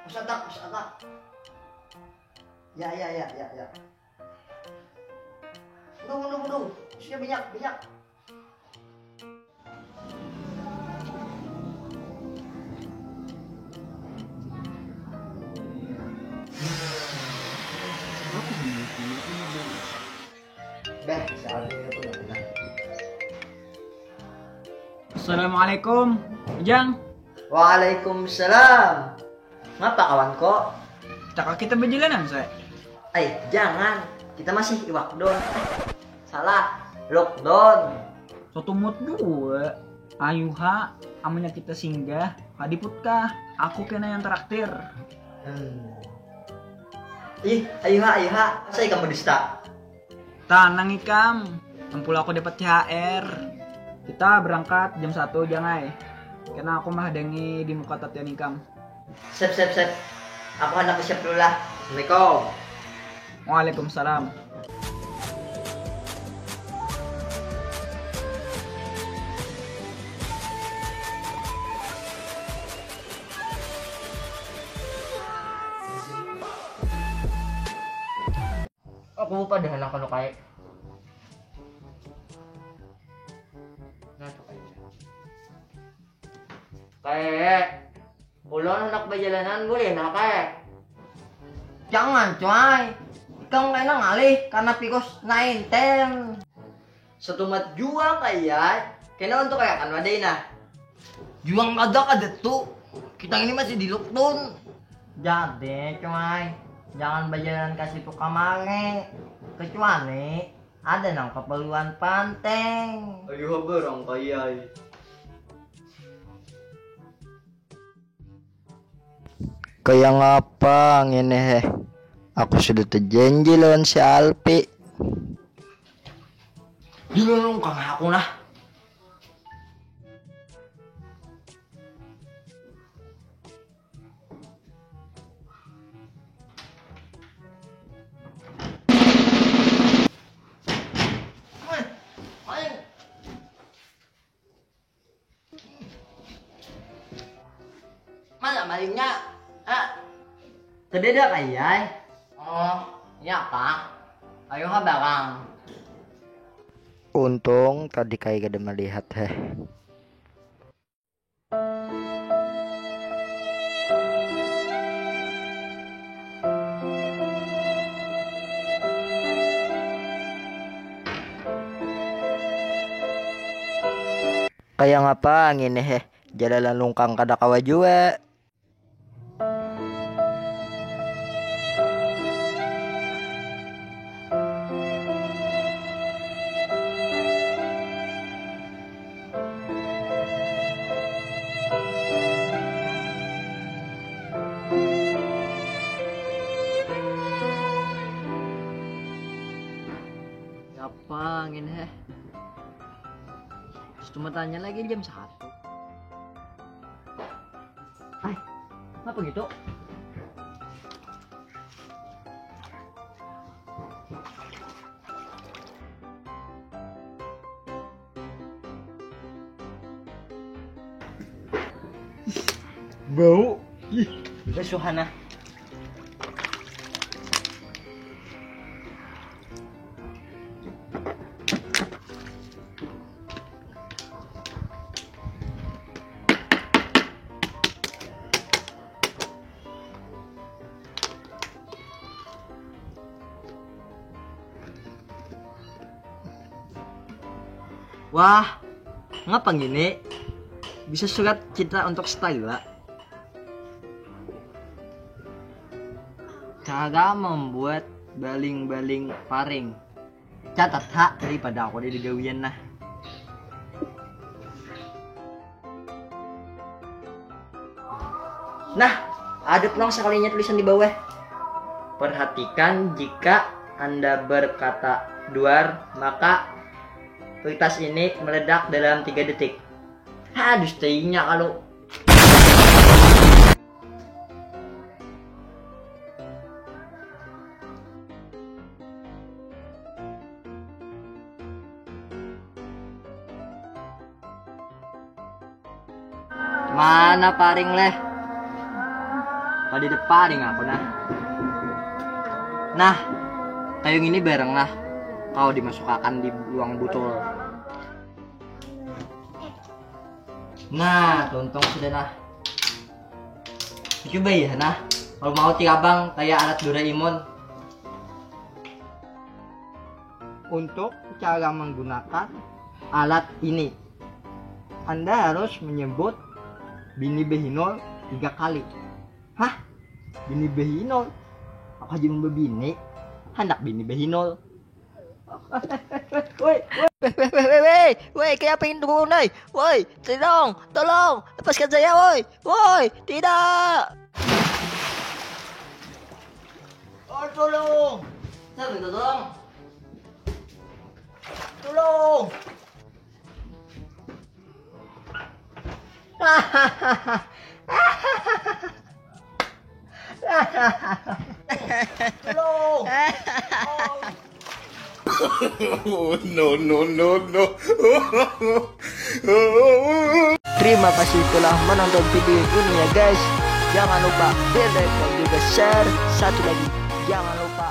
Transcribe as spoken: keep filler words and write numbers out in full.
Mas Atak, Mas Atak. Ya, ya, ya, ya, ya. Udah, udah, udah. Sudah banyak, banyak. Dah, saatnya itu dah. Assalamualaikum, Jang. Waalaikumsalam. Ngapa kawan kok? Cakap kita berjalanan, saya. Ay, jangan. Kita masih iwak don. Salah. Lockdown. Sotumut jua. Ayuha, amunnya kita singgah, kadiput kah? Aku kena yang traktir. Hmm. Ih, ayuha, ayuha. Masa ikam berdusta? Tanang ikam, ampul aku dapat C H R. Kita berangkat jam satu jangai. Karena aku mah dengi di muka tatian ikam. Sep, sep, sep. Aku hendak siap dulu lah. Assalamualaikum. Waalaikumsalam. Aku padahal aku kai. Nah, tuh kai. Kai. Ulun hendak berjalanan boleh nah kai? Jangan cuai. Ikam kena ngalih karena virus nineteen. Setumat jua kaya kena untuk kaya kan wadai nah. Juang kada kada tu. Kita ini masih di lockdown. Jadi cuai, jangan berjalan ke situ kamari. Kecuali ada nang keperluan penting. Ayo barang kaya. Kaya ngapa ngini heh? Aku sudah terjanji lawan si Alpi. Dilolong kang aku nah. Mana malingnya? Ah. Kededa kayai. Oh, iya kah? Ayo ha barang. Untung tadi kai kada melihat heh. Kaya ngapa ngini heh, jalalan lungkang kada kawa jua. Apa angin heh? Cuma tanya lagi jam satu. Ay, ngapa gitu? Bau. Ih, besuhan ah. Wah, ngapa ngini? Bisa surat cinta untuk Stella. Cara membuat baling-baling paring. Catat ha daripada aku di gawian nah. Nah, ada pulang sekalinya tulisan di bawah. Perhatikan jika Anda berkata duar, maka kertas ini meledak dalam tiga detik. Aduh, staynya kalau Mana paring leh? Di depan nih aku nah. Nah, kayu ini bareng lah. Kau dimasukakan di luang butul. Nah, tuntung sudah nah. Coba ya nah. Kalau mau tirabang kayak alat Doraemon. Untuk cara menggunakan alat ini, Anda harus menyebut bini behinol tiga kali. Hah? Bini behinol? Aku aja mau bebini. Hendak bini behinol. Woi, woi, woi, woi, woi, kayak apa ini turun, woi? Woi, tolong, tolong, lepaskan saya, woi, woi, tidak. Oh, tolong. Siapa itu, tolong? Tolong. Tolong. Oh, no, no, no, no. Terima kasih telah menonton video ini ya guys. Jangan lupa di like dan juga share. Satu lagi, jangan lupa